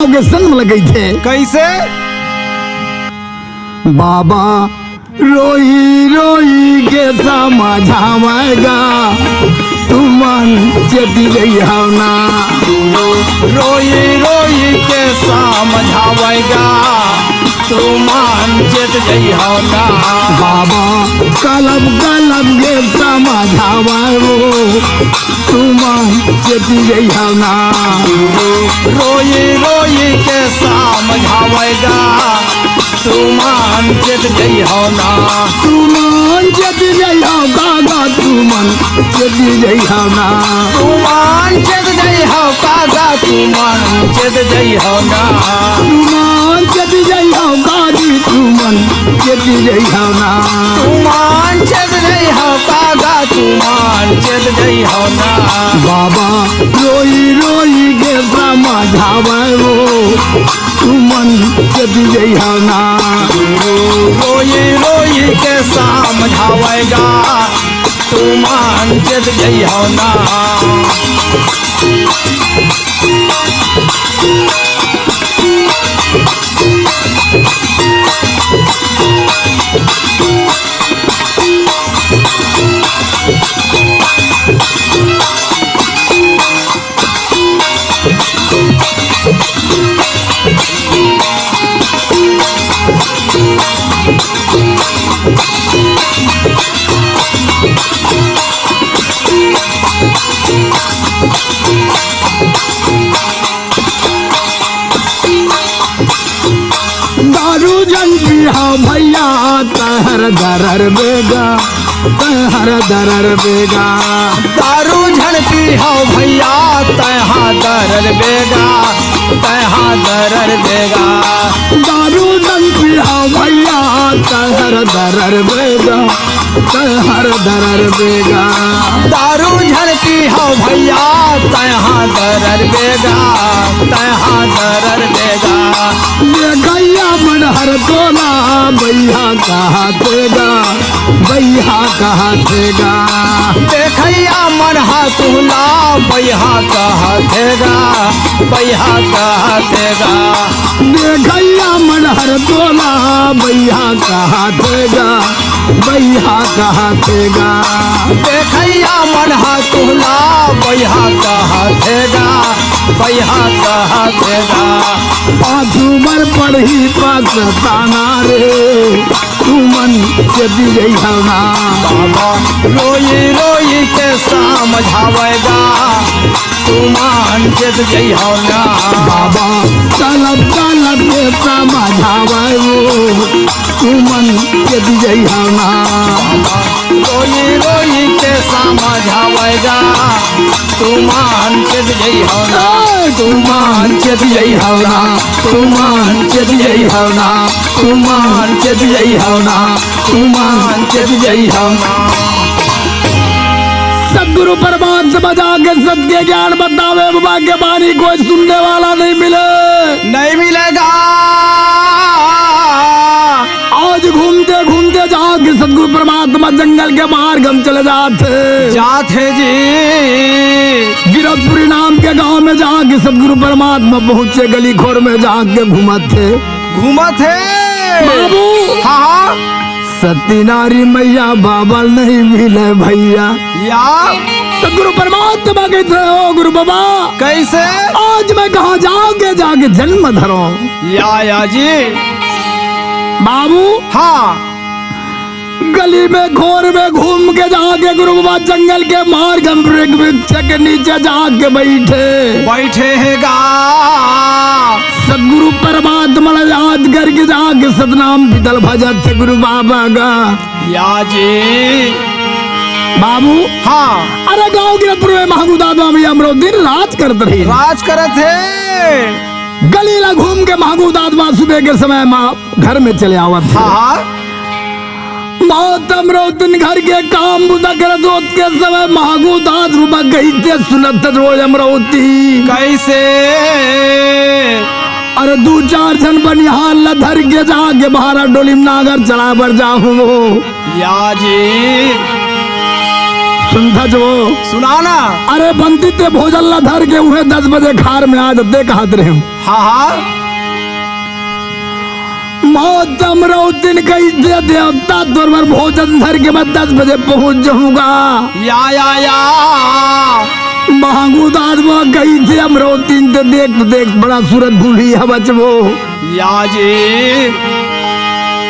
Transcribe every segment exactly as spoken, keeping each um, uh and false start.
के संग में लगई थे। कैसे? बाबा रोई रोई के समझावय गा, तुमन चेत जइहव ना। रोई रोई के समझावय गा, तुमन चेत जइहव ना। बाबा कलब कलब के समझावय वो, तुमन चेत जइहव ना। रोई रोई के समझावय गा, तुमन चेत जइहव ना। तुमन चेत जइहव का गा, तुमन चेत जइहव ना। तुमन चेत जइहव का गा, तुमन चेत जइहव ना। तुमन चेत जइहव का जी, तुमन चेत जइहव ना। तुमन चेत जइहव का गा, तुमन चेत जइहव ना। बाबा रोई रोई के समझावय वो, तुमन चेत जइहव ना। रोई रोई के समझावय गा, तुमन चेत जइहव ना। दारू झन पीहा भैया, तहर दरर बेगा, तहर दरर बेगा। दारू झन पीहा भैया, तहा दरर बेगा, तहा दरर बेगा। दारू झन पीहा भैया, तहर दरर बेगा, तहर दरर बेगा। दारू झन पीहा भैया, तहा दरर बेगा, तहा दरर बेगा। देखइया मन हर तोला बइहा कहाथे गा, बइहा कहाथे गा। देखइया मन हा तुला बइहा कहाथे गा, बइहा कहाथे गा। देखइया मन हर तोला बइहा कहाथे गा, बइहा कहाथे गा। देखइया मन हा तुला बइहा कहाथे गा, बइहा कहाथे गा। पाछू बर पड़ही पछताना रे, तुमन चेत जइहव ना। बाबा रोई रोई के समझावय गा, तुमन चेत जइहव ना। बाबा कलब कलब के समझावय वो, तुमन चेत जइहव ना। बाबा रोई रोई के समझावय गा, तुमन चेत जइहव ना। ए, तुमन चेत जइहव ना, तुमन चेत जइहव ना, तुमन चेत जइहव ना, तुमन चेत जइहव ना। सतगुरु परमात्मा जाके सत के ज्ञान बतावे, बाबा के बानी कोई सुनने वाला नहीं मिले। नहीं मिलेगा। आज घूमते घूमते जाके सतगुरु परमात्मा जंगल के मार्ग म चले जाथे। जाथे जी। गिरौदपुरी नाम के गांव में जाके सतगुरु परमात्मा पहुंचे, गली खोर में जाके घूमत हे। घूमत हे। बाबू। हाँ, हाँ। सती नारी मैया बाबा नहीं मिले भैया। या। सतगुरु परमात्मा कहिथे, "ओ गुरु बाबा, कैसे? आज मैं कहाँ जाके, जाके जन्म धरो?" या, या जी। बाबू। हाँ। गली में खोर में घूम के जाके गुरु बाबा जंगल के मार्ग म वृक्ष के नीचे जाके बैठे। बैठे हे गा। सतगुरु परमात्मा ला याद करके जाके सतनाम पीतल भजत हे गुरु बाबा गा। या जी। बाबू। हाँ। अरे गांव गिरौदपुर में महंगू दादा में अमरो दिन राज करत रही। राज करत हे। गली ला घूम के महंगू दादा सुबह के समय माँ घर में चले आवत हे। हाँ। मात अमरौतिन घर के काम बुता करत होत के समय महंगू दास रुपा कहिथे सुनत रोय अमरौती। कैसे? अरे दू चार झन बनिहार ला धर के जाके भारा डोली म नागर चला बर जाहूं। या जी। सुनथा जो। सुना ना। अरे बंती, ते भोजन ला धर के उहे दस बजे खार में आ जते कहत रहे हूँ। हाँ, हाँ। मौत अमरौतिन कहिथे, देवता तोर बर भोजन धर के मैं दस बजे पहुँच जाहूँगा। या, या, या। महंगू दास वो कहिथे, अमरौतिन ते देख, देख बड़ा सूरत भूली हवच वो। या जी।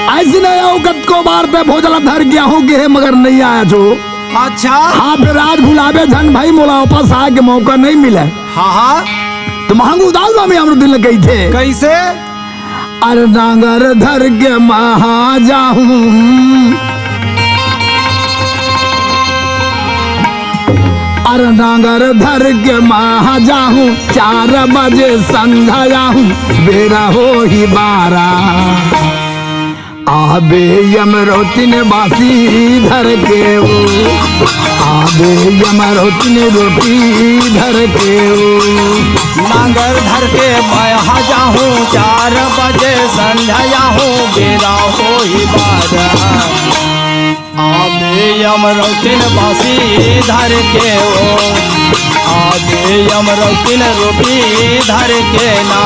अइसने अउ कतको बार ते भोजन ला धर के आहूँ केहे, मगर नइ आयच वो। अच्छा। हाँ, फेर आज भुलाबे झन भई, मोला वापस आए के मौका नइ मिले। हाँ, हाँ। त महंगू दास स्वामी अमरौतिन ल कहिथे। कइसे? अरे नांगर धर के महा जाहूँ, अरे नांगर धर के महा जाहूँ, चार बजे संझा आहूँ, बेरा होही बारा। आबे अमरौतिन बासी धर के ओ, आबे अमरौतिन रोटी धर के ओ। नांगर धर के महा जाहूँ, चार बजे संझा आहूँ, बेरा होही बारा। आबे अमरौतिन बासी धर के ओ, आबे अमरौतिन रोटी धर के ना।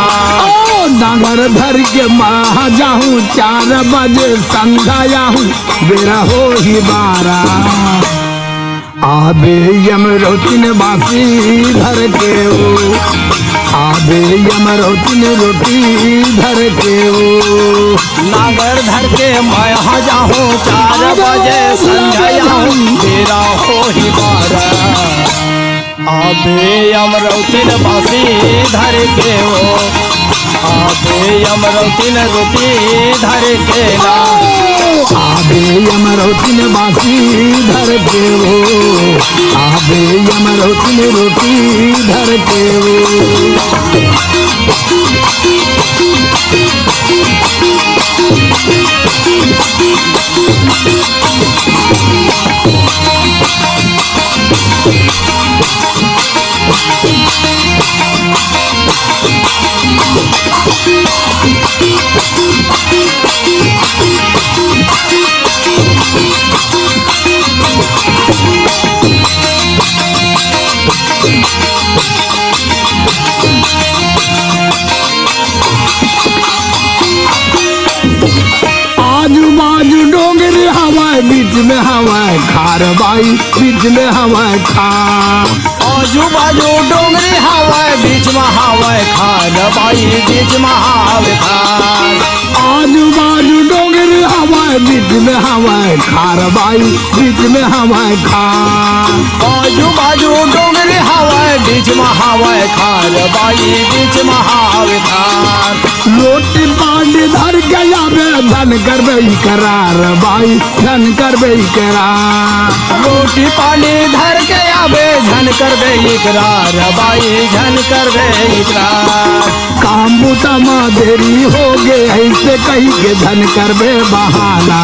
ओ नांगर धर के महा जाहूँ, चार बजे संझा आहूँ, बेरा होही बारा। आबे अमरौतिन बासी धर के ओ, आबे अमरौतिन रोटी धर के ओ। नांगर धर के महा जाहूँ, चार बजे संझा आहूँ, बेरा होही बारा। आबे अमरौतिन बासी धर के ओ, आबे अमरौतिन रोटी धर के ना। आबे अमरौतिन बासी धर के ओ, आबे अमरौतिन रोटी धर के ओ। आजू बाजू डोंगरी हवय, बीच में हवय खार बाई, बीच में हवय खार। आजू बाजू डोंगरी हवय, बीच में हवय खार बाई, बीच में हवय खार। आजू बाजू डोंगरी हवय, बीच में हवय खार बाई, बीच में हवय खार। आजू बाजू डोंगरी हवय, बीच में हवय खार बाई, बीच में हवय खार। लोटी पानी धर के आबे, झन करबे इकरार बाई, झन करबे इकरार। लोटी पानी धर के आबे, झन करबे इकरार बाई, झन करबे इकरार। काम बूता म देरी होगे, अइसे कहि के झन करबे बहाना।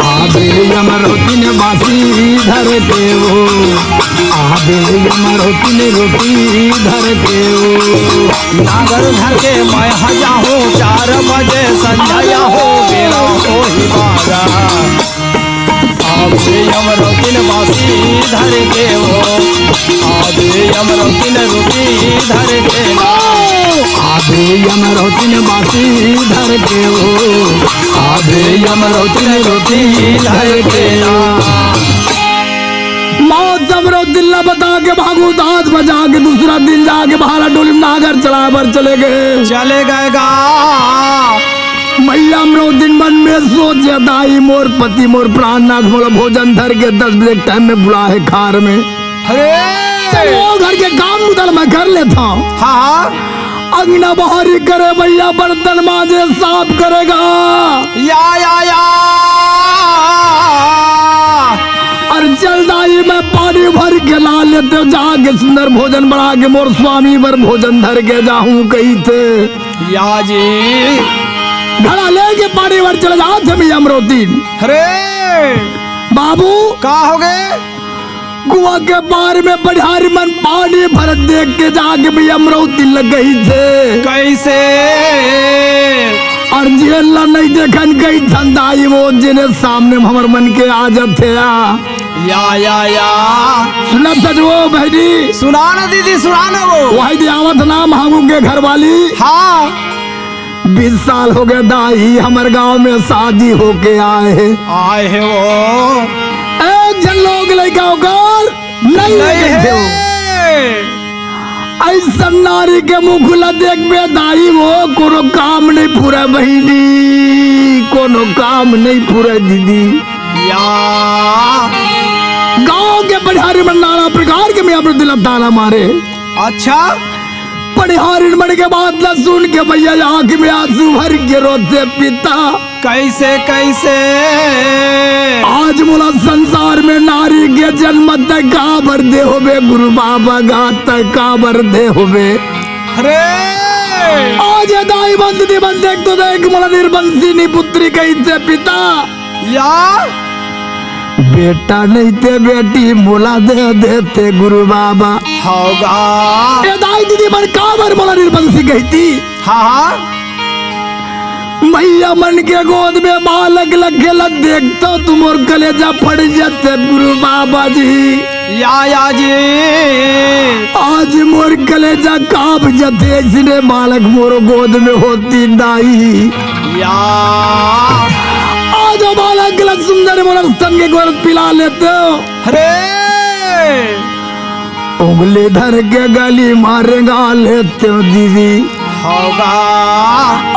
आबे अमरौतिन बासी धर के ओ, आबे अमरौतिन रोटी धर के ओ। नांगर धर के महा जाहूँ, चार बजे संझा आहूँ, बेरा होही बारा। आबे अमरौतिन बासी धर के ओ, आबे अमरौतिन रोटी धर के ना। आबे अमरौतिन बासी धर के ओ, आबे अमरौतिन रोटी धर के ना। मौत अमरौतिन ला बता के भागू दांत बजा के दूसरा दिन जाके भारा डोली नागर चलाए बर चले गए। चले गए गा। मइया अमरौतिन मन में सोचे, दाई मोर पति मोर प्राणनाथ मोला भोजन धर के दस बजे के टाइम में बुला हे खार में। अरे! चलो घर के काम उधर मैं कर लेता हूँ। हाँ, हाँ। अंगना बहारी करे भइया, बर्तन मांजे, साफ करेगा। या, या, या। अरे चल दाई, मैं पानी भर के ला लेते हूँ, जाके सुंदर भोजन बना के मोर स्वामी बर भोजन धर के जाहूँ कहिथे। या जी। घड़ा लेके पानी भर चले जात हे भइया अमरौतिन। अरे! बाबू। का होगे? कुआं के पार में पनिहारी मन पानी भरत देख के जाके भइया अमरौतिन ल कहिथे। कइसे? अउ जेन ला नइ देखन कहिथन दाई, वो जेने सामने म हमर मन के आ जाथे आ। या, या, या। सुनत हस वो बहिनी? सुना ना दीदी, सुना ना वो। वही दे आवत ना महंगू के घरवाली। हाँ। बीस साल हो गए दाई, हमर गांव में शादी होके आए हे। आए हे वो। एक झन लोग लइका ओकर नहीं नहीं देखे हे। हो। अइसन नारी के मुख ला देखबे दाई वो, कोनो काम नहीं पूरा बहिनी, कोनो काम नहीं पूरा दीदी। या। गांव के पनिहारी मन नाना प्रकार के मैं अपने दिल ताना मारे। अच्छा। पनिहारी मन के बात ला सुन के भैया आंख में आंसू भर के रोथे पिता। कैसे, कैसे? आज मोला संसार में नारी के जन्म तक काबर दे होबे गुरु बाबा गा, तक काबर दे होबे। अरे! आज ये दाई बंद दी बंद देख तो देख मोला निर्बंसिनी पुत्री कहिथे पिता। या? बेटा नहीं ते बेटी मोला दे देते गुरु बाबा। होगा। ए दाई दीदी मन काबर मोला निर्बंसी कहिथे? हाँ, हाँ। मैया मन के गोद में बालक लगे ला देखता तो मोर कलेजा फट जाते गुरु बाबा जी। या, या जी। आज मोर कलेजा कांप जाते, इसने बालक मोर गोद में होती दाई। या। आज बालक ला सुंदर मोर स्तन के गोद पिला लेते हो। अरे। उंगली धर के गली मारेगा लेते हो दीदी। होगा।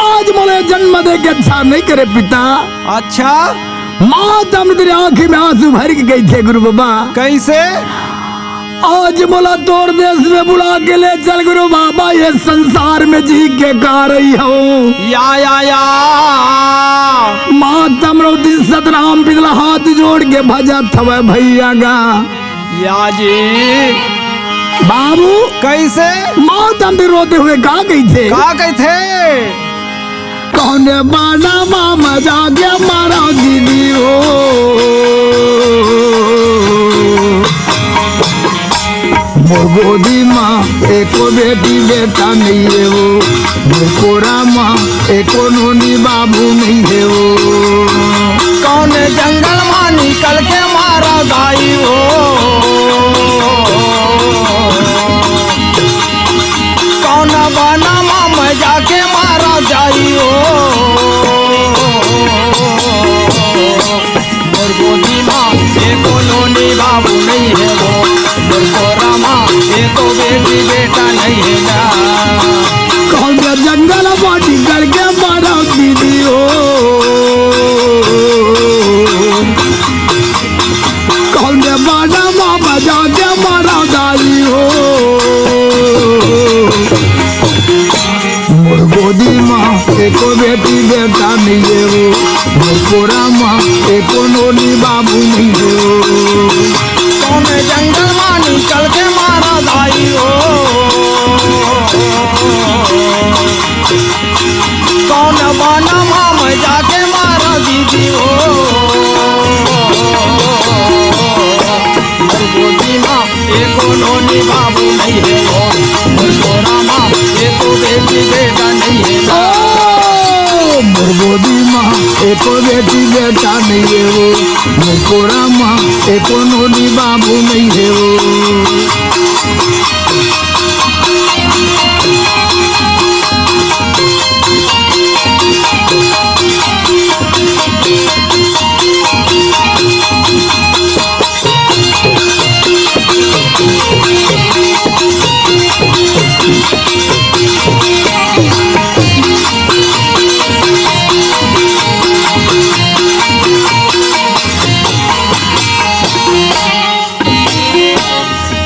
आज मोले जन्म दे के अच्छा नहीं करे पिता। अच्छा। माँ तम तेरी आंखी में आंसू भर के कहिथे गुरु बाबा। कैसे? आज मोला तोर देश में बुला के ले चल गुरु बाबा, ये संसार में जी के का रही हूँ। या, या, या। माँ तमरो दिन सतनाम पिछला हाथ जोड़ के भजत हवय भैया गा। या जी। बाबू। कैसे? माँ तम भी रोते हुए का कहिथे? का कहिथे? कौन बाना मामा जाके मारा दीदी हो। मोर गोदी माँ एको बेटी बेटा नहीं है वो, मोर कोरा माँ एको नोनी बाबू नहीं है वो। कौन जंगल माँ निकल के मारा दाई हो? कौन बाना माँ मैं जाके मारा दाई हो? मोर गोदी माँ एको नोनी बाबू नहीं है वो, मोर कोरा माँ एको बेटी बेटा नहीं है ना। कौन सा जंगल बाटी करके मारा दीदी हो? कौन सा बाना माँ बजा के मारा दाई हो? मोर गोदी माँ एको बेटी बेटा नहीं है वो, मोर कोरा माँ एको नोनी बाबू नहीं है वो। कौन जंगल माँ निकल के मारा दाई हो? कौन बाना माँ मैं जाके मारा दीदी हो? मोर गोदी माँ एको नोनी बाबू नहीं है वो, मोर कोरा माँ एको बेटी बेटा नहीं है ना। ओ, मोर गोदी माँ एको बेटी बेटा नहीं है वो, मोर कोरा माँ एको नोनी बाबू नहीं है वो।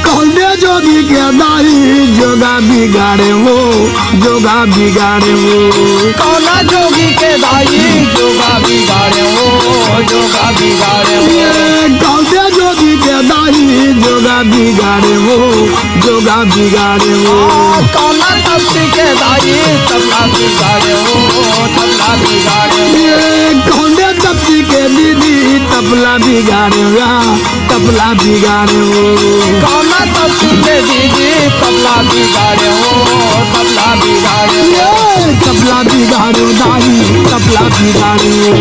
कौन दे जोगी के दाई जोगा बिगाड़े वो, जोगा बिगाड़े वो। कौना जोगी के दाई जोगा बिगाड़े वो, जोगा बिगाड़े वो। ये कौन दे जोगी के दाई जोगा बिगाड़े वो, जोगा बिगाड़े वो। आ, कौना तपसी के दाई तबला बिगाड़े वो, तबला बिगाड़े वो। ये कौन दे तपसी के दीदी तबला बिगाड़े वो। तबला बिगाड़े हो। कौना तपसी के दीदी तबला बिगाड़े हो, तबला बिगाड़े हो। ये तबला बिगाड़े हो दाई, तबला बिगाड़े हो।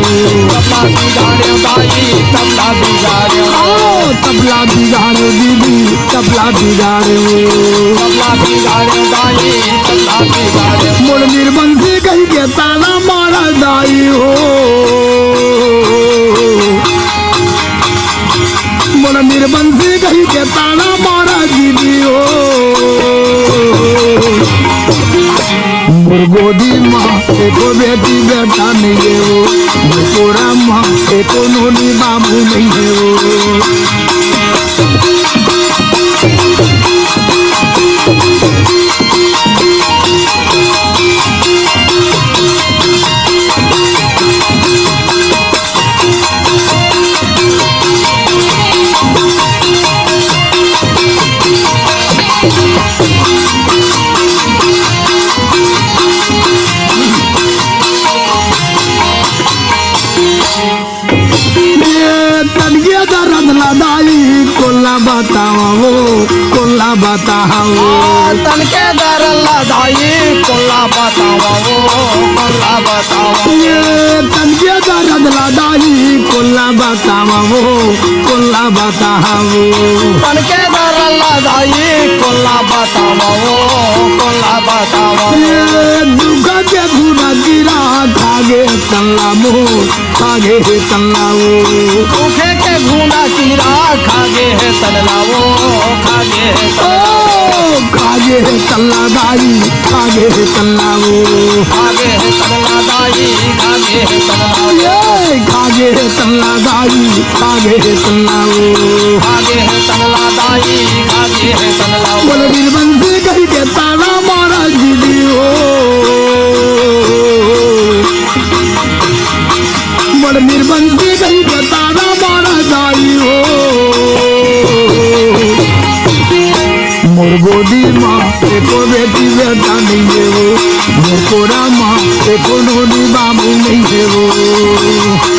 तबला बिगाड़े हो दाई, तबला बिगाड़े हो। आओ। तबला बिगाड़े दीदी, तबला बिगाड़े वो। तबला बिगाड़े दाई, तबला बिगाड़े। मोर मीर बंसी कहि के ताना मारा दाई हो। मोर मीर बंसी कहि के ताना मारा दीदी हो। मोर गोदी म एको बेटी बेटा नइ हे वो, मोर कोरा म एको नोनी बाबू नइ हे वो। ये तनके दरद ला दाई कोला बतावा वो, कोला बतावा वो। हाँ, तनके दरद ला दाई कोला बतावा वो, कोला बतावा। ये तनके दरद ला दाई कोला बतावा वो, कोला बतावा वो। तनके दरद ला दाई कोला बतावा वो, कोला बतावा वो। ये दुख के धुना गिरा खागे तल्ला मो, खागे हे तल्ला वो। दुखे के घुना कीरा खागे हे तल्ला वो, खागे हे ओ, खागे हे तल्ला दाई, खागे हे तल्ला वो। खागे हे तल्ला दाई, खागे हे तल्ला वो। ये खागे हे तल्ला दाई, खागे हे तल्ला वो। खागे हे तल्ला दाई, खागे हे तल्ला वो। बलबीर बंसी कहि के ताना मारा दीदी हो। बड़ निर्बंधी गई बताना मारा जाई हो। मोर गोदी माँ एको बेटी बेटा नहीं है वो, मोर कोरा माँ एको नोनी बाबू नहीं है वो।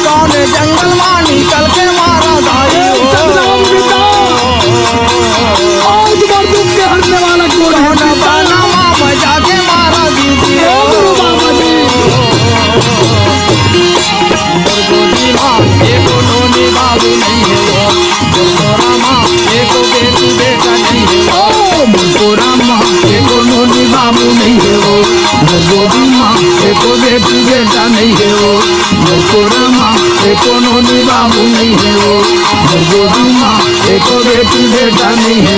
कौन जंगल माँ निकल के मारा जाई हो? आज मर दुख के हरने वाला कौन है? जाके मारा दीदी हो। मोर गोदी माँ एको नोनी बाबू नहीं है वो। मोर कोरा माँ एको बेटी बेटा नहीं है वो। मोर कोरा माँ एको नोनी बाबू नहीं है वो। मोर गोदी माँ एको बेटी बेटा नहीं है वो। मोर कोरा माँ एको नोनी बाबू नहीं है वो। मोर गोदी माँ एको बेटी बेटा नहीं है।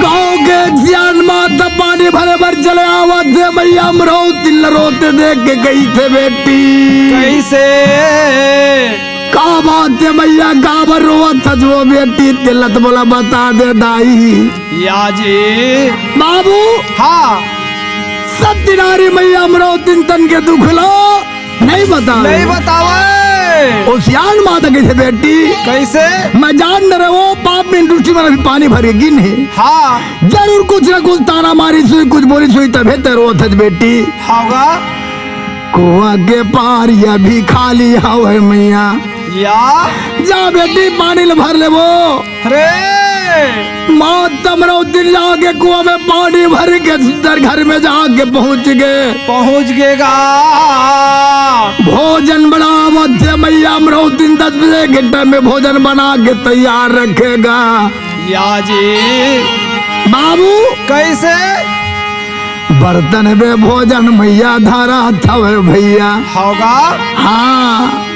गाँव के सियान माता पानी भरे बर चले आवत हे। मैया अमरौतिन ल रोते देख के कहिथे, बेटी। कइसे? का बात हे मैया, काबर रोवत हस वो बेटी? तेला त मोला बता दे दाई। या जी। बाबू। हाँ। सत्य नारी मैया अमरौतिन तन के दुख ला नहीं बतावे। नहीं बतावे। ओ सियान माता कहिथे, बेटी। कइसे? मैं जान न रहे वो पाप में डूबकी मार के पानी भर के गिन हे। हाँ। जरूर कुछ न कुछ ताना मारिस होही, कुछ बोलिस होही, तभे ते रोवत हस बेटी। हाँ गा। कुआँ के पार अभी खाली हवे मैया। या। जा बेटी पानी ल भर लेबो। अरे! माता अमरौतिन जाके कुआँ में पानी भर के सुंदर घर में जाके पहुँच गे। पहुँच गे गा। भोजन बनावत हे मैया अमरौतिन, दस बजे के टाइम में भोजन बना के तैयार रखे गा। या जी। बाबू। कइसे? बर्तन में भोजन मैया धरत हवे भैया। हव गा। हाँ।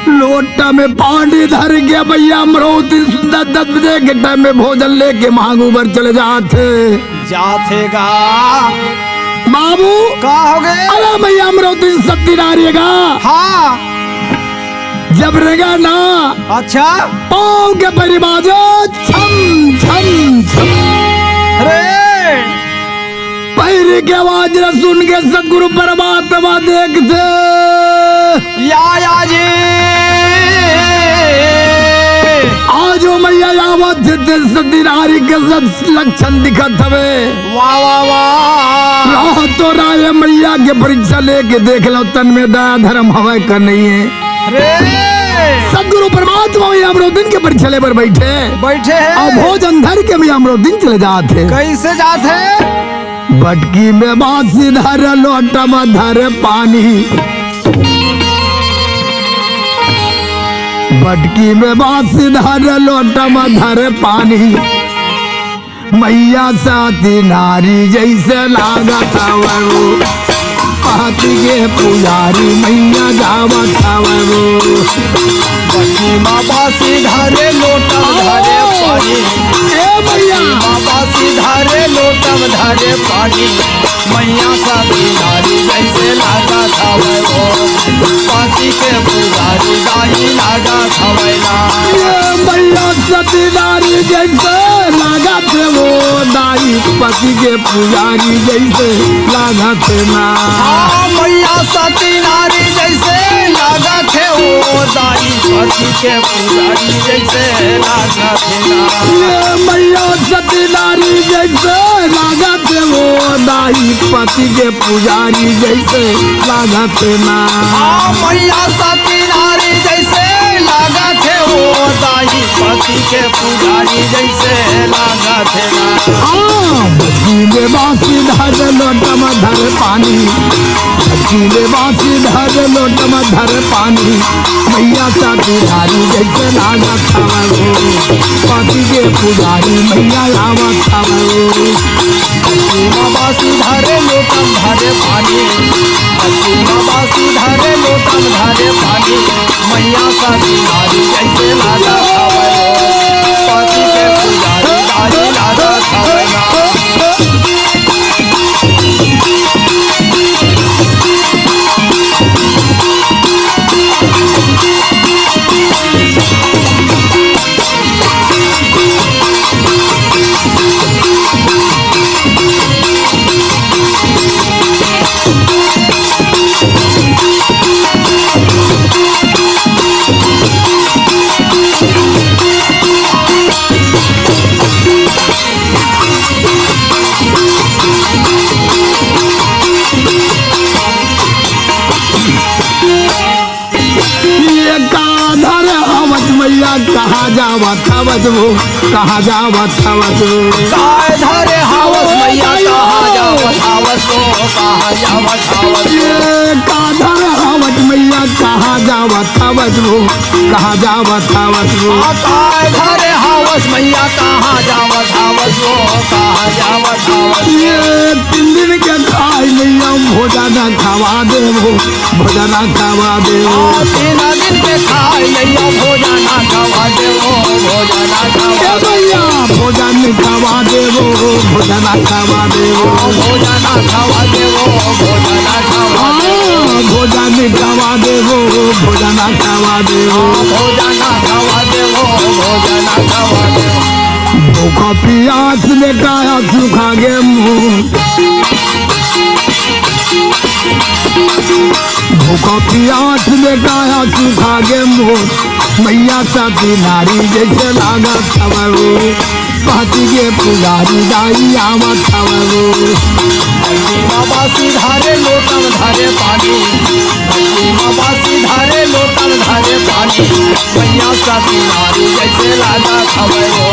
लोटा में पानी धर के भैया अमरौतिन सुंदर दस बजे के टाइम में भोजन लेके मांगू बर चले जाथे। जाथे गा। बाबू। का होगे? अरे भैया अमरौतिन सत्य नारी गा। हाँ। जब रेगा ना। अच्छा। पाँव के पैरी बाजे छम छम छम। अरे। पैरी के आवाज ला सुन के सतगुरु परमात्मा देखथे। या, या जी। आज ओ मैया आवत हे ते सती नारी के सत लक्षण दिखत हवे। वाह, वाह, वाह। राह तो राय मैया के परीक्षा लेके देख लो, तन में दया धर्म हवय का नहीं है। अरे। सतगुरु परमात्मा मैया अमरौतिन के परीक्षा ले बर बैठे। बैठे हैं। अउ भोजन धर के मैया अमरौतिन चले जात हे। कइसे जात हे? बटकी में बांसी धर, लोटा में धर पानी। बटकी में बांस धरे, लोटा में धरे पानी। मैया सती नारी जैसे लागत हवय वो। पति के पुजारी मैया जावत हवय वो। बटकी में बांस धरे, लोटा में धरे पानी। ए भैया। बटकी में बांस धरे, लोटा में धरे पानी। मैया सती नारी जैसे लागत हवय वो, पति के पुजारी दाई लागत हवय ना। ये मैया सती नारी जैसे लागत हे वो, दाई पति के पुजारी जैसे लागत हे ना। हाँ, मैया सती नारी जैसे लागत हे वो, दाई पति के पुजारी जैसे लागत हे ना। ये मैया सती नारी जैसे लागत हे वो, दाई पति के पुजारी जैसे लागत हे ना। हाँ, मैया सती नारी जैसे लागत हे वो, दाई पति के पुजारी जैसे लागत हे ना। हाँ, बटकी में बांस धरे, लोटा में धरे पानी। बटकी में बांस धरे, लोटा में धरे पानी। मैया सती नारी जैसे लागत हवय वो, पति के पुजारी मैया आवत हवय वो। बटकी में बांस धरे, लोटा में धरे पानी। बटकी में बांस धरे, लोटा में धरे पानी। मैया सती नारी जैसे लागत हवय वो, पति के पुजारी दाई लागत हवय ना। ये का धरे हवस मैया, कहाँ जावत हवस वो, कहाँ जावत हवस वो। का धरे हवस मैया, कहाँ जावत हवस वो, कहाँ जावत हवस वो। ये का धरे हवस मैया, कहाँ जावत हवस वो, कहाँ जावत हवस वो। आ, का धरे हवस मैया, कहाँ जावत हवस वो, कहाँ जावत हवस वो। ये तीन दिन के खाए मैया, भोजन खवा दे वो। भोजन खवा दे वो। आ, तीन दिन के खाए मैया, भोजन खवा दे वो, भोजन खवा ए भैया, भोजन खवा दे वो, भोजन खवा दे वो। आ, भोजन खवा दे वो, भोजन खवा दे वो। हाँ, भोजन खवा दे वो, भोजन खवा दे वो। आ, भोजन खवा दे वो, भोजन खवा दे वो। भूख पियास में काया सुखा गे मुँह। भूख पियास में काया सुखा गे मोर, मैया सती नारी जैसे लागत हवय वो। पति के पुजारी दाई आवत हवय वो। बटकी में बांस धरे, लोटा में धरे पानी। बटकी में बांस धरे, लोटा में धरे पानी। मैया सती नारी जैसे लागत हवय वो।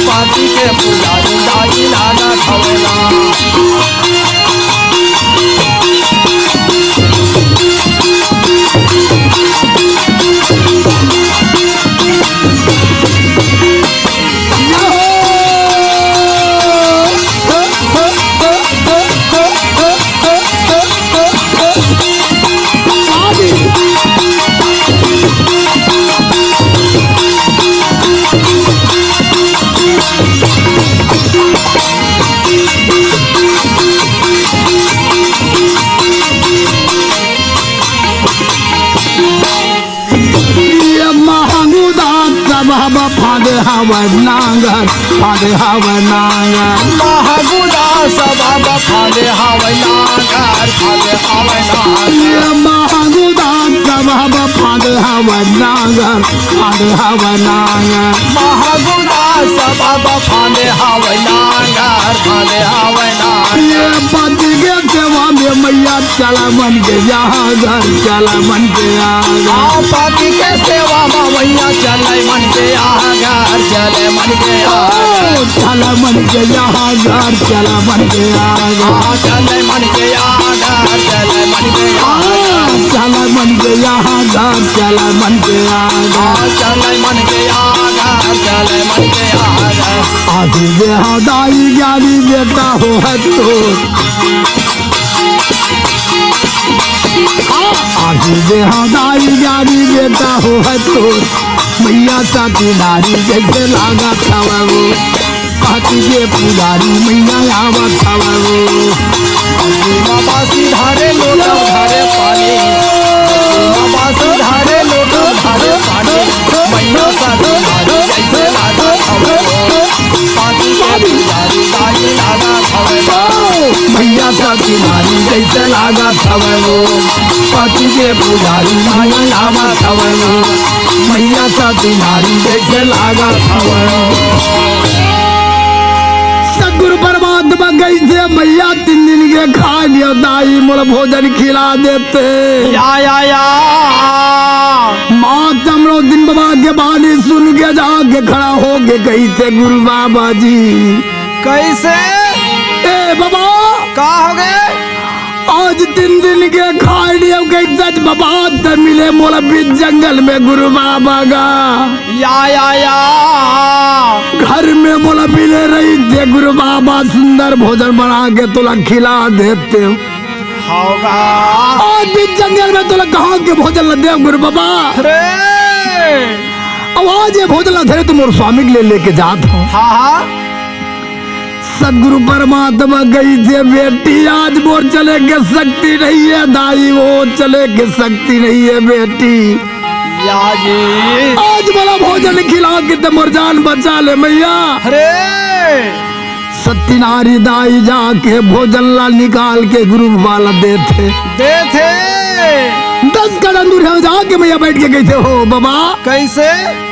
पति के पुजारी दाई लागत हवय ना। ये महंगूदा सब हवा फादे हवय नांगर, फादे हवय नांगर। महंगूदा सब हवा फादे हवय नांगर, फादे हवय नांगर। ये महंगूदा सब हवा फादे हवय नांगर, फादे हवय नांगर। महंगूदा सब हवा फादे हवय नांगर, फादे हवय नांगर। ये पति के सेवा में मैया चला मन के यहाँ घर, चला मन के यहाँ घर। आ, पति के सेवा में मैया चले मन के यहाँ घर, चले मन के यहाँ घर। ओ, चला मन के यहाँ घर, चला मन के यहाँ घर। आ, चले मन के यहाँ घर, चले मन के यहाँ घर। आ, चला मन यहाँ घर चल मन के आगा। चल मन के आगा, चल मन के आगा। आशीष दे हाँ दाई, ज्ञानी बेटा हो है तो। आशीष दे हाँ दाई, ज्ञानी बेटा हो है तो। मैया सती नारी जैसे लागा था वो। पाती के पुजारी मैया आवत हवै वो। बाबा सिधारे लोटा धारे पानी, बाबा सिधारे लोटा धारे पानी, मैया सती नारी जैसे लागत हवै वो। पाती के पुजारी दाई लागत हवै वो। मैया सती नारी जैसे लागत हवै वो। पाती के पुजारी दाई लागत हवै वो। मैया सती नारी जैसे लागत हवै। सतगुरु परमात्मा कहिथे, मैया तीन दिन के खा लियो दाई, मोला भोजन खिला देते। या, या, या। माँ तमरो दिन बाबा के बानी सुन के जाके खड़ा होके कहिथे, गुरु बाबा जी। कैसे? ए बाबा। का हो गए? आज तीन दिन के खाए लियो गई सच बाबा, त मिले मोला बीच जंगल में गुरु बाबा गा। या, या, या। घर में मोला मिले रहिते गुरु बाबा, सुंदर भोजन बना के तोला खिला देते। होगा। आज बीच जंगल में तोला कहाँ के भोजन ला देव गुरु बाबा? अरे। अब आज ये भोजन ला धरे तो मोर स्वामी के लिए लेके जात हो। हाँ, हाँ। सतगुरु परमात्मा कहिथे, बेटी, आज मोर चले के शक्ति नहीं है दाई, वो चले के शक्ति नहीं है बेटी। या जी। आज मोला भोजन खिला के ते मोर जान बचा ले मैया। अरे। सती नारी दाई जाके भोजन ला निकाल के गुरु बाबा ला देथे। देथे। दस कदम दूर हम जाके मैया बैठ के कहिथे, हो बाबा। कैसे?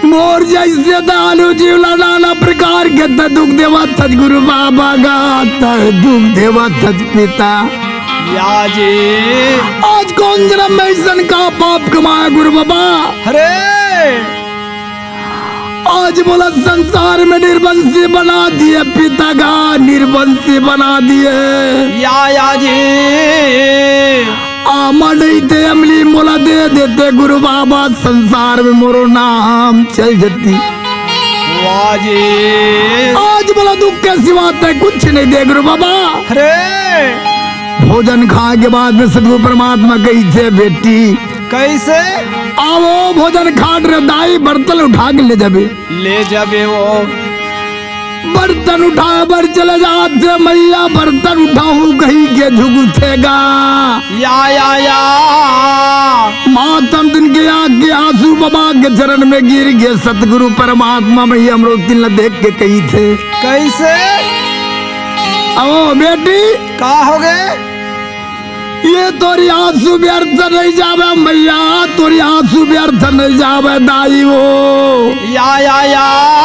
मोर जैसे दयालु जीव ला नाना प्रकार के त दुख देवत हस गुरु बाबा गा, त दुख देवत हस पिता। या जी। आज कौन जन्म में ऐसन का पाप कमाया गुरु बाबा? अरे। आज मोला संसार में निर्वंशी बना दिए पिता गा, निर्वंशी बना दिए। या, या जी। आमा नहीं ते अमली मोला दे देते गुरु बाबा, संसार में मोरो नाम चल जती। वाह जी। आज मोला दुख के सिवा ते कुछ नहीं दे गुरु बाबा। अरे। भोजन खाए के बाद में सतगुरु परमात्मा कहिथे, बेटी। कैसे? आवो भोजन खाट रे दाई, बर्तन उठा के ले जाबे। ले जाबे वो। बर्तन उठाए बर चले जाथे, मैया बर्तन उठाहूं कही के झुकुथे गा। या, या, या। मातम दिन के आग के आंसू बाबा के चरण में गिर गे। सतगुरु परमात्मा मैया हमरो दिन ला देख के कहिथे। कैसे? ओ बेटी। का हो गए? ये तोरी आंसू व्यर्थ नहीं जावे मैया, तोरी आंसू व्यर्थ नहीं जावे दाई वो। या, या, या।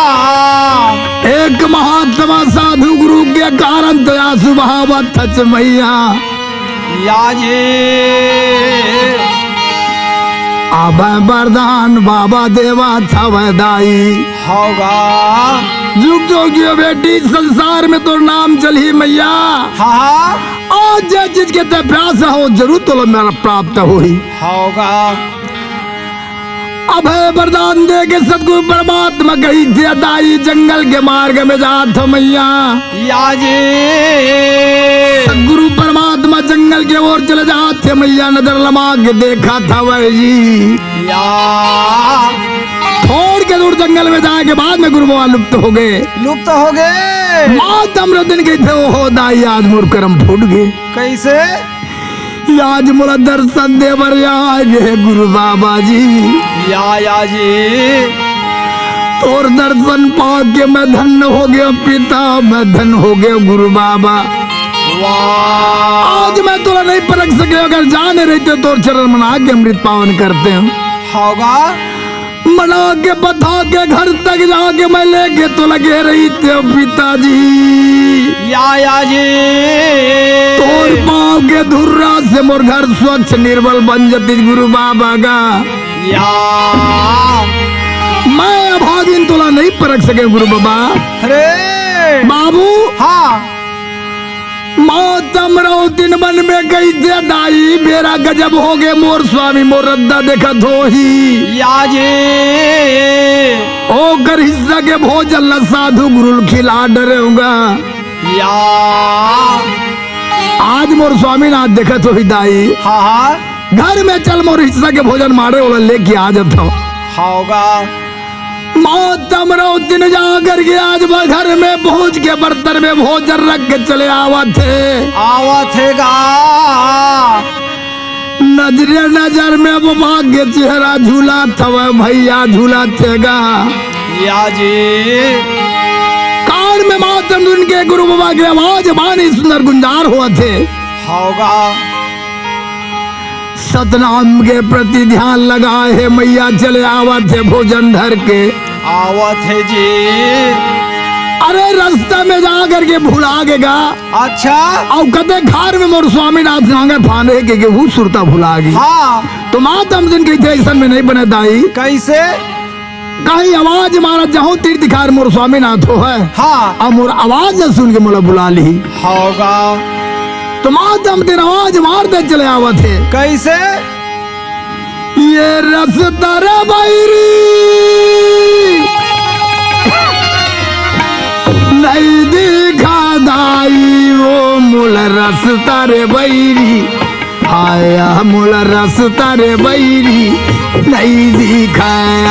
एक महात्मा साधु गुरु के कारण ते आंसू बहावत हच मैया। या जी। अब वरदान बाबा देवा थवे दाई। होगा। जुग जुग जियो बेटी, संसार में तोर नाम चलही मैया। हाँ, हाँ। आज जे चीज के ते प्यास हो, जरूर तोला मेरा प्राप्त होही। होगा। अभय वरदान दे के सतगुरु परमात्मा कहिथे, दाई जंगल के मार्ग में जात हो मैया। या जी। सतगुरु परमात्मा जंगल के ओर चले जात हे मैया, नजर लमा के देखा था वह जी। या। थोड़ के दूर जंगल में जाए के बाद में गुरु बाबा लुप्त हो गए। लुप्त हो गए। मातम रतन कहिथे, ओहो दाई, आज मोर करम फूट गए। कैसे? आज मोला दर्शन दे बर आए रे गुरु बाबा जी। या, या जी। तोर दर्शन पाके मैं धन्य हो गया पिता, मैं धन्य हो गया गुरु बाबा। वाह। आज मैं तोला नहीं परख सके, अगर जाने रहते तोर चरण मना के अमृत पावन करते हैं। होगा। मना के बता के घर तक जाके मैं लेके तो लगे रहिते पिताजी। या, या जी। तोर पाँव के धुर्रा से मोर घर स्वच्छ निर्मल बन जतिस गुरु बाबा गा। या। मैं अभागिन तोला नहीं परख सके गुरु बाबा। अरे। बाबू। हाँ। ओ तमरौतिन मन में कहिथे, दाई, बेरा गजब होगे, मोर स्वामी मोर रद्दा देखत होही। या जी। ओकर हिस्सा के भोजन ल साधु गुरु ल खिला डरेंव गा। या। आज मोर स्वामीनाथ देखत होही दाई। हाँ, हाँ। घर में चल, मोर हिस्सा के भोजन माड़े ओला लेके आ जाथंव। हव गा। माँ तमरौतिन जा करके आज वो घर में पहुंच के बर्तन में भोजन रख के चले आवत हे। आवत हे गा। नजरे नजर में बबा के चेहरा झूलत हवय भइया, झूलत हे गा। या जी। कान में मातम सुन के गुरु बबा के आवाज बानी सुंदर गुंजार होवत हे। हव गा। सतनाम के प्रति ध्यान लगाए हे मइया, चले आवत हे भोजन धर के। आवत हे जी। अरे रस्ता में जा करके भुला गे गा। अच्छा। अउ कते खार में मोर स्वामीनाथ नांगर फांदे के, के वो सुरता भुला गे। हाँ। तो मातम सुन कहिथे, अइसन में नहीं बने दाई। कइसे? कहीं आवाज मारत जाहूं तीर तिखार मोर स्वामीनाथ होहय। हाँ। अउ मोर आवाज ल सुन के मोला बुला लिही। हव गा। तो मातम तेन आवाज मारत चले आवत हे। कइसे? ये रस्ता रे बइरी, नहीं दिखय दाई वो मोला रस्ता रे बइरी। आया मोला रस्ता रे बइरी, नहीं दिखय।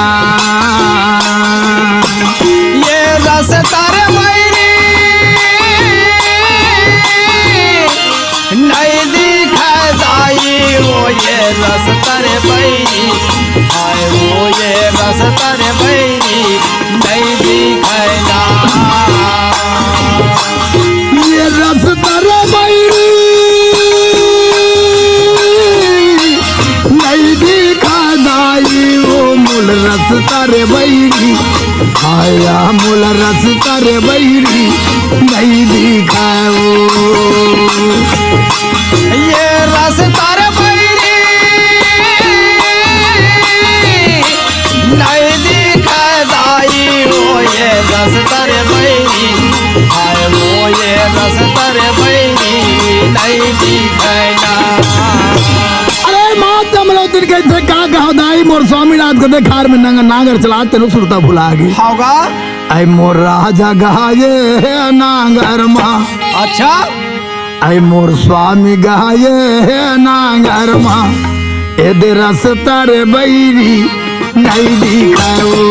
ये रस्ता रे बइरी, नहीं दिखय दाई वो, ये रस्ता रे बइरी, हाय वो, ये रस्ता रे बइरी, नहीं दिखय ना। ये रस्ता रे बइरी, नहीं दिखय दाई वो मोला रस्ता रे बइरी। आया मोला रस्ता रे बइरी, नहीं दिखय वो। ये रस्ता रे बइरी, नहीं दिखय दाई वो, ये रस्ता रे बइरी, हाय वो, ये रस्ता रे बइरी, नहीं दिखय ना। अरे माँ तमरौतिन कहिथे, का कहव दाई, मोर स्वामीनाथ कते खार में नंग-, नांगर चलात तेनो सुरता भुला गे। हव गा। ऐ मोर राजा गहाए हे नांगर मा। अच्छा। ऐ मोर स्वामी गहाए हे नांगर मा, एदे रस्ता रे बइरी नहीं दिखय वो।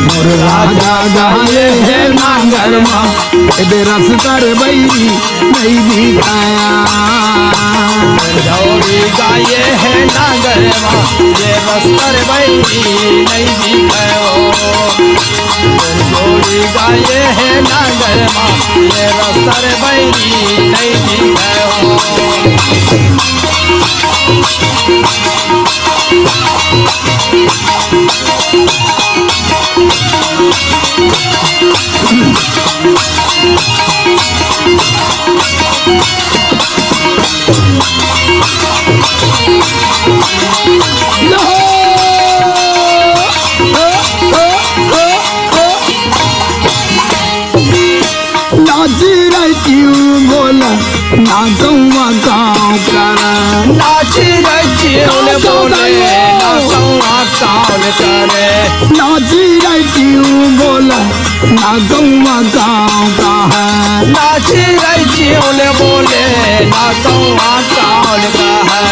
मोर राजा गहाए हे नांगर मा, एदे रस्ता रे बइरी नहीं दिखय। मोर गौरी गहाए हे नांगर मा, ये रस्ता रे बइरी नहीं दिखय वो। मोर गौरी गहाए हे नांगर मा, ये रस्ता रे बइरी नहीं दिखय वो। नाची रे चिउले बोले, ना गौवा काँव करे। नाची रे चिउले बोले, ना गौवा काँव करे। नाची रे चिउले बोले, ना गौवा काँव कहे। नाची रे चिउले बोले, ना गौवा काँव कहे।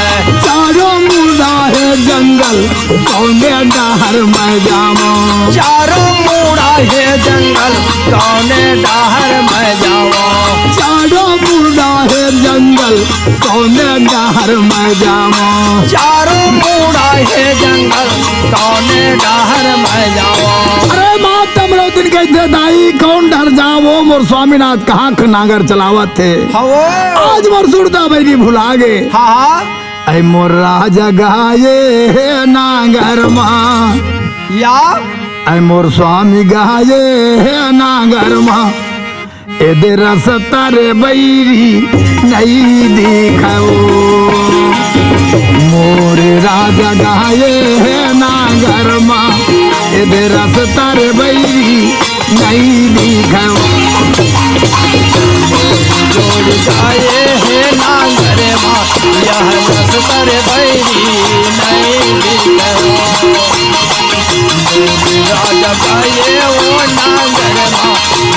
चारों मुड़ा हे जंगल, कौने डहर मैं जावँव? चारों मुड़ा हे जंगल, कौने डहर मैं जावँव? चारों मुड़ा हे जंगल, कौने डहर मैं जावँव? चारों मुड़ा हे जंगल, कौने डहर मैं जावँव? अरे माँ तमरौतिन कहिथे, दाई कौन डहर जावँव? मोर स्वामीनाथ कहाँ के नांगर चलावत हे। हवो। आज मोर सुरता बइरी भुला गे। हाँ, हाँ। ऐ मोर राजा गहाए हे नांगर मा। या। ऐ मोर स्वामी गहाए हे नांगर मा। एदे रस्ता रे बइरी नहीं दिखय वो। मोर राजा गहाए हे नांगर मा। एदे रस्ता रे बइरी नहीं दिखय वो। मोर काये हे नांगर मा, यह नस तर बैरी नहीं दिखवा। राजा काये ओ नांगर मा,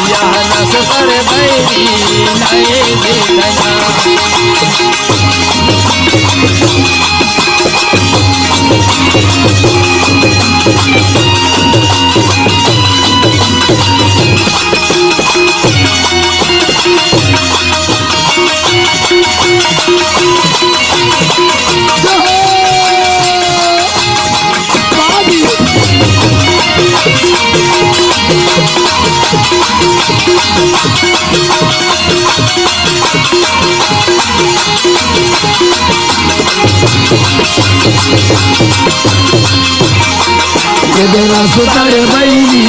यह नस तर बैरी नहीं दिखवा। इधर सुतर बैरी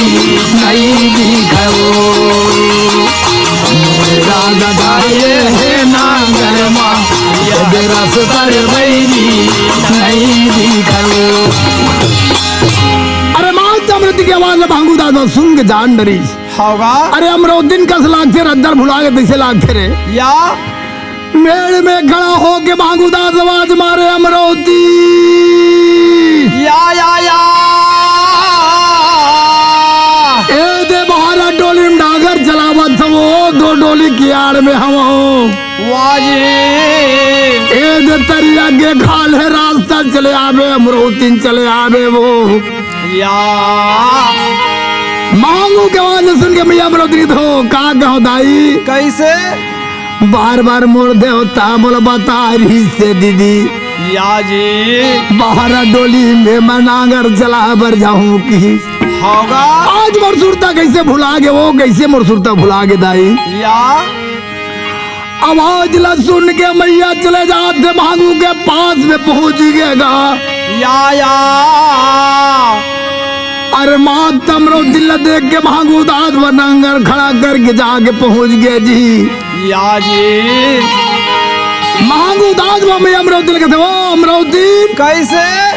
नहीं दिखो, राजा काये हे नांगर मा, इधर सुतर बैरी नहीं दिखो। अरे माँ अमृत के आवाज ला भांगू दास सुन के जान डरिस। होगा। अरे अमरौतिन कस लागथे, रद्दर भुला के तइसे लागथे रे। या। मेड़ में खड़ा होके भांगू दास आवाज मारे, अमरौती। या, या, या। ए दे बहारा डोली में डागर चलावत हवो, दो डोली की आड़ में हवो। वाह जी। ए दे तरिया के खाल हे, रास्ता चले आबे, अमरौतिन चले आबे वो। या। मांगू के आवाज सुन के मैया अमरौतिन तो का कहो दाई? कइसे? बार बार मोर देवता मोला बता रहिस हे दीदी। या जी। बहारा डोली में मैं नांगर चला बर जाहूं कि। होगा। आज मोर सुरता कइसे भुला गे वो, कइसे मोर सुरता भुला गे दाई? या। आवाज ला सुन के मैया चले जाथे, भांगू के पास में पहुंच गे गा। या, या। अरे माँ अमरौतिन ला देख के भांगू दास बर नांगर खड़ा करके जाके पहुंच गे जी। या जी। भांगू दास बर मैया अमरौतिन ला कथे, ओ अमरौतिन। कइसे?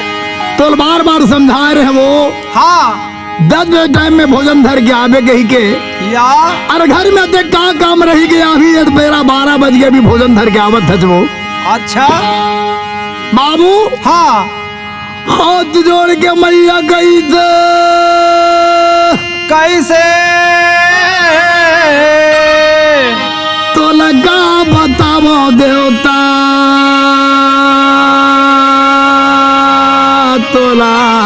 तोला बार बार समझाए रहेंव वो। हाँ। दस बजे टाइम में भोजन धर के आबे कहिके। या। अरे घर में अतेक का काम रहि गे, अभी ये बेरा बारह बज गे, अभी भोजन धर के आवत हस वो। अच्छा। बाबू। हाँ। हाथ जोड़ के मैया कहिथे। कइसे? तोला का बतावंव देवता, तोला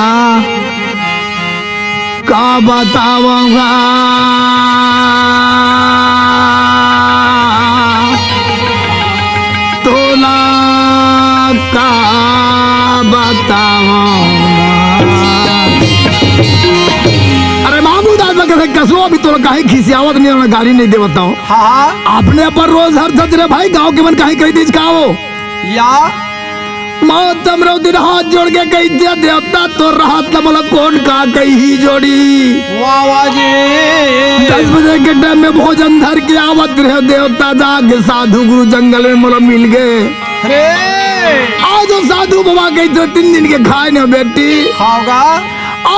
का बतावंव गा, तोला का बतावंव गा। अरे मांगू दास बर कथे, कसो अभी तोला काहे खिसियावत नइ हंव, गारी नइ देवत हंव। हाँ, हाँ। अपने अपन रोज हर सच रे भाई, गांव के मन काहे कहि दिस का वो? या। माँ अमरौतिन हाथ जोड़ के कहिथे, देवता तोर रहत ला मोला कोन का कहिही जोड़ी। वाह, वाह जी। दस बजे के टाइम में भोजन धर के आवत रहे देवता, जाके साधु गुरु जंगल में मोला मिल गे। अरे। आज वो साधु बाबा कहिथे, तीन दिन के खाए नइ हंव बेटी। हाँ गा।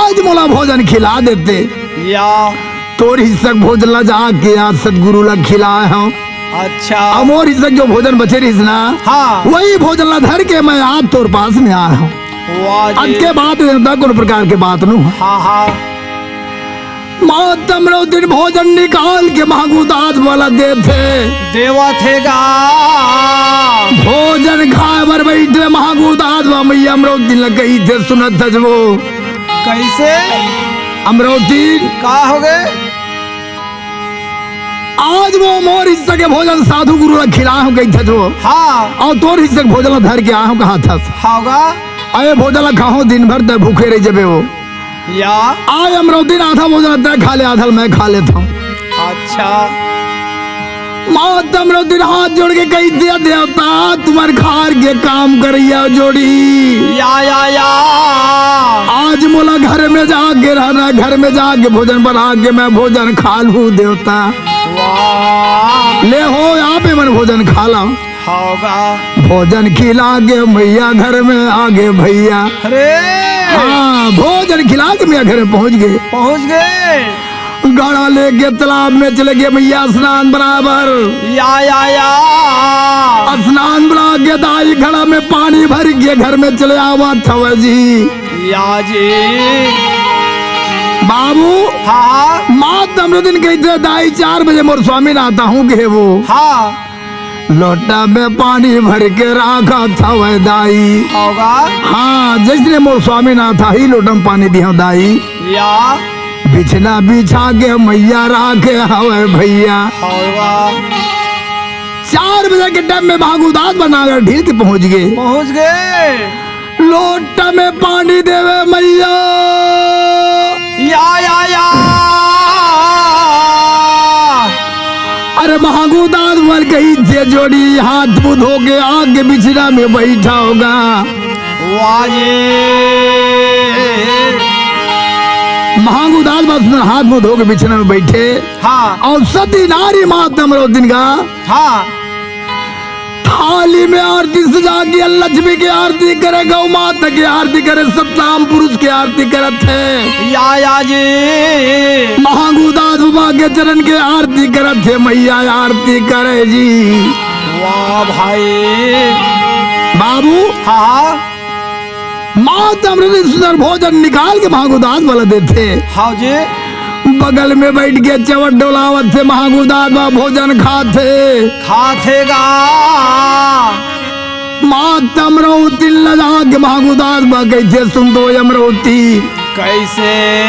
आज मोला भोजन खिला देते। या। तोर हिस्सा के भोजन ला जाके आज सतगुरु ला खिलाए हंव। अच्छा। अउ मोर हिस्सा के जो भोजन बचे रहिस ना, हाँ। वही भोजन ला धर के मैं आज तोर पास में आए हंव। वाह जी। अतके बात देवता कोनो प्रकार के बात नोहे। हाँ, हाँ। माँ अमरौतिन भोजन निकाल के मांगू दास बर देथे। देवत हे गा। भोजन खाए बर बइठे मांगू दास बर मैया अमरौतिन ला कहिथे, सुनत हस वो। कइसे? अमरौतिन। का होगे? आज वो मोर हिस्सा के भोजन साधु गुरु ला खिलाए हंव कहिथस वो। हाँ। अउ तोर हिस्सा के भोजन ला धर के आए हंव कहत हस। हाँ गा। अरे भोजन ला खाहूं, दिन भर तैं भूखे रहि जबे वो। या। आय अमरौतिन, आधा भोजन तैं खा ले, आधा मैं खा लेथंव। अच्छा। माँ अमरौतिन हाथ जोड़ के कहिथे, देवता तुमन खार के काम करइया जोड़ी। या, या, या। आज मोला घर में जाके रहना, घर में जाके भोजन बना के मैं भोजन खा लूं देवता। वाह। ले हो, आप ही मन भोजन खा ला। होगा। भोजन खिला के मैया घर में आगे भैया। अरे। हाँ, भोजन खिला के मैया घर में पहुंच गे। पहुंच गे। गाड़ा लेके तालाब में चले गे मैया स्नान बराबर। या, या, या। आगे दाई घड़ा में पानी भर के घर में चले आवत हवय जी। या जी। बाबू, हाँ। मात अमरुदिन कहिथे, "दाई, चार बजे मोर स्वामीनाथ आहूँ," कहे वो। हाँ। लोटा में पानी भर के राखत हवय दाई। होगा। हाँ, जइसने मोर स्वामीनाथ आही, लोटा में पानी दिहँव दाई। या। बिछना बिछा के मइया राखे हवय भइया। होगा। चार बजे के टाइम में महँगूदास बा नागर ढील के पहुँच गे। पहुँच गे। लोटा में पानी देवे मइया। या, या, या। अरे महँगूदास बा कहिथे, जोड़ी हाथ मुँह धो के आके बिछना में बइठा होगा। वाह जी। महँगूदास बा सुंदर हाथ मुँह धो के बिछना में बइठे। हाँ। अउ सती नारी मात अमरुदिन का हाँ। थाली में आरती सजा के लक्ष्मी के आरती करे, गौ माता के आरती करे, सतनाम पुरुष के आरती करत हे। या, या जी। महँगूदास बाबा के चरण के आरती करत हे, मइया आरती करे जी। वाह भाई। बाबू। हाँ, हाँ। मात अमरुदिन सुंदर भोजन निकाल के महँगूदास बा ल देथे। हाँ जी। बगल में बइठ के चवर डोलावत हे, महँगूदास बा भोजन खाथे। खाथे गा। मात अमरुदिन लजा के महँगूदास बा कहिथे, "सुन तो अमरुदी।" कइसे?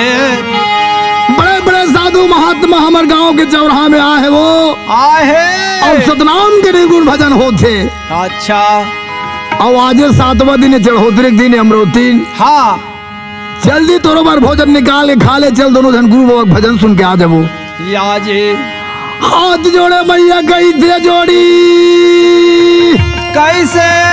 "बड़े बड़े साधु महात्मा हमर गाँव के चौराहा में आहे वो। आहे। अउ सतनाम के निर्गुण भजन होथे।" अच्छा। अउ आजे सातवाँ दिन हे, चढ़ोतरी के दिन हे अमरुदिन। हाँ। जल्दी तोरो बर भोजन निकाल के खा ले, चल दोनों झन गुरु बाबा के भजन सुन के आ जाबो। या जी। हाथ जोड़े मइया कहिथे जोड़ी। कइसे?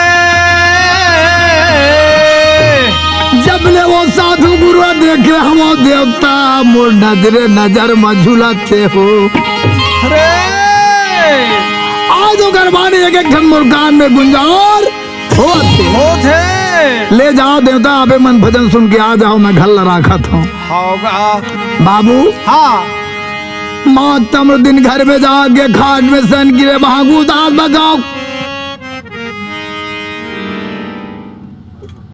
जब ले वो साधु गुरु देखे हवँव देवता, मोर नजरे नजर म झूलत हे हो। अरे! आज ओकर बानी एक एक झन मोर कान में गुंजार होत हे। होत हे। ले जाव देवता, अबे मन भजन सुन के आ जाव, मैं घर ल राखत हँव। होगा। बाबू। हाँ। मात अमरुदिन घर में जाके खाट में सन गिरे, महँगूदास बा गाँव